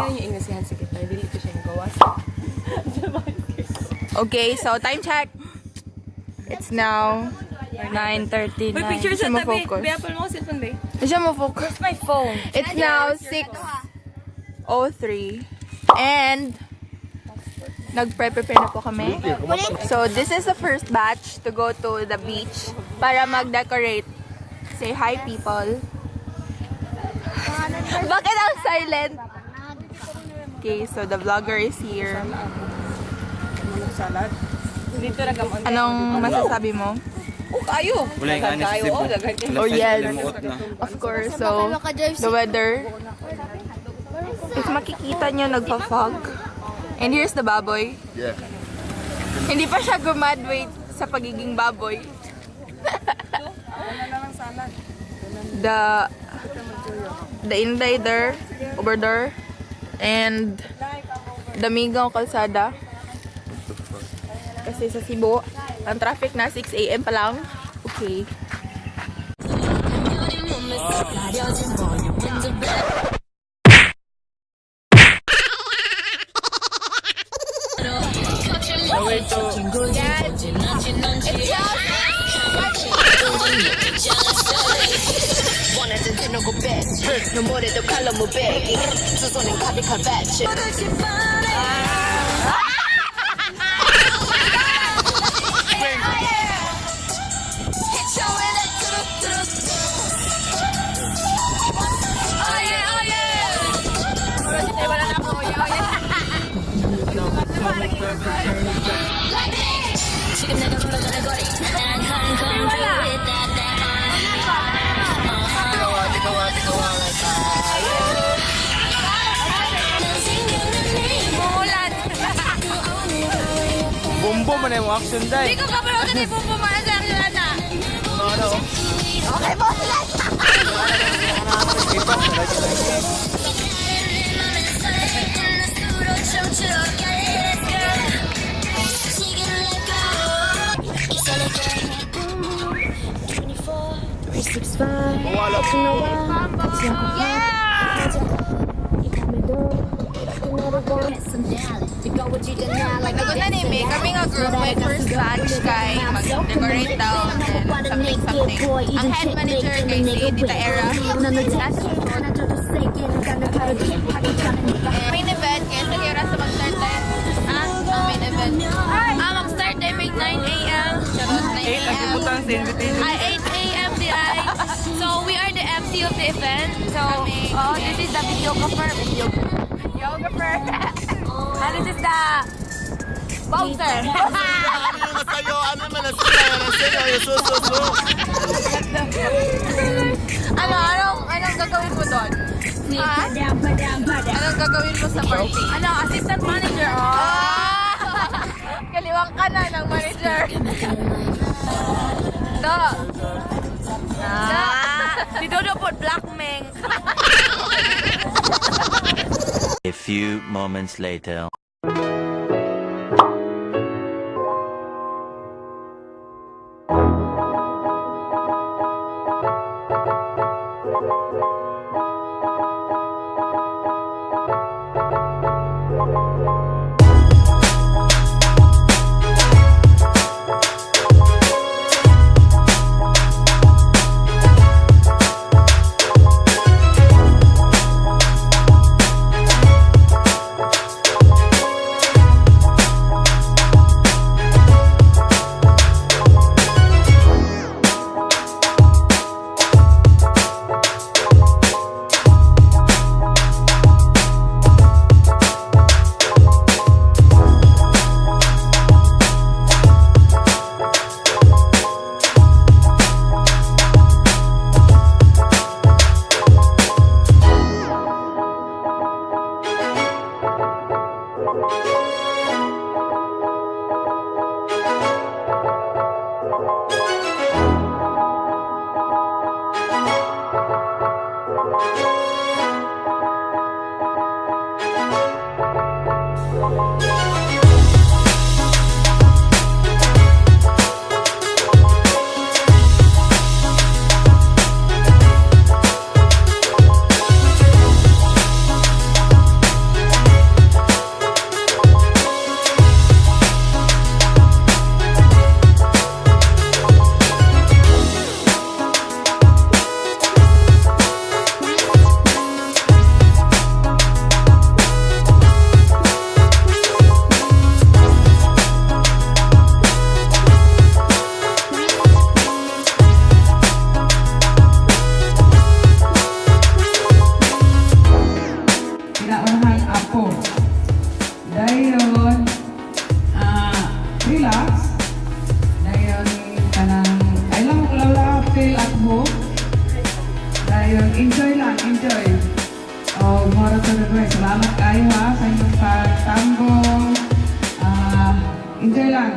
Yung ingasihan sa guitar, dili ko siya gawas. Okay, so time check. It's now 9:39. May picture sa Siya tabi. mo-focus. Be, apple mo ko cellphone, be. Siya mo focus. My phone. It's now 6:03 and nagpre-prepare na po kami. So this is the first batch to go to the beach para mag-decorate. Say hi, people. Bakit ang silent? Okay, so the vlogger is here. Dito ra gamon. Anong masasabi mo? Oh, kayo. Wala yung kanin sa Kayo, Cebu. oh, daghan kayo. Oh, yes. Limuot na. Of course, so the weather. If makikita nyo, nagpa-fog. And here's the baboy. Yeah. Hindi pa siya graduate sa pagiging baboy. The inday there, over there, and the Migaw Kalsada. Kasi sa Cebu, ang traffic na 6 a.m. pa lang. Okay. 눈물에도 칼로 무배기 두 손엔 가득한 배치. 지금 내가 불러주는 거리 난 come through with that that. Bombo man yung action day. Hindi ko kabalo ka ni Bumbo Maasa na. Nagun na ni May, kami nga group, may first batch kay mag-decorate daw and something something. Ang head manager kay si Tita Era. Main event, kaya sa kaya sa mag-start tayo. Ah, ang main event. Ah, mag-start tayo make 9 a.m. Charot, 9 8 ang a.m. gibutan sa invitation. Ay, 8 a.m. di ay. So, we are the MC of the event. So, Kami. oh, this is the videographer. Videographer. And this is the bouncer. Ano, anong gagawin mo doon? Ha? Anong gagawin mo sa party? Ano, assistant manager. Oh. Ah! Kaliwang ka na ng manager. Do. Ah, si Dodo po, black meng. A few moments later.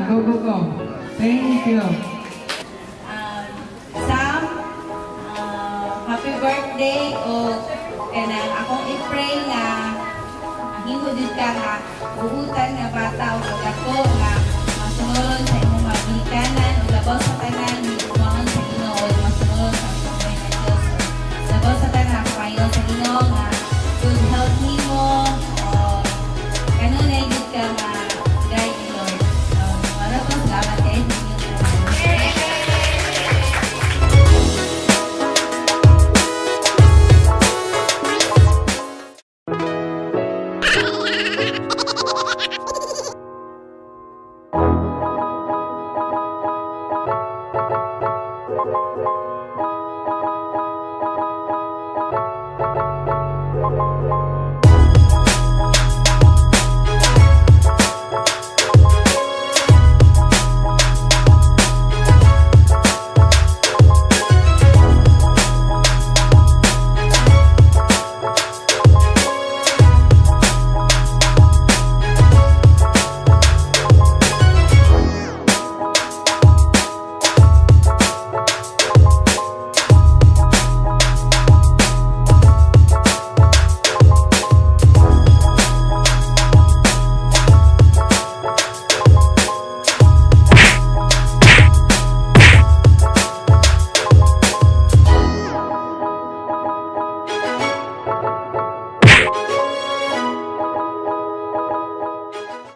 Go, go, go. Thank you. Sam, happy birthday o kanang akong i-pray nga mahimo jud ka nga buutan nga bata o pagdako nga masunuron sa imong mga ginikanan o labaw sa tanan higugmaon sa Ginoo o masunuron sa pagbuhay ng Dios. Labaw sa tanan ako ayon sa Ginoo nga good health nimo o kanunay jud ka nga guide ni Lord. So, para po, salamat kay inyo.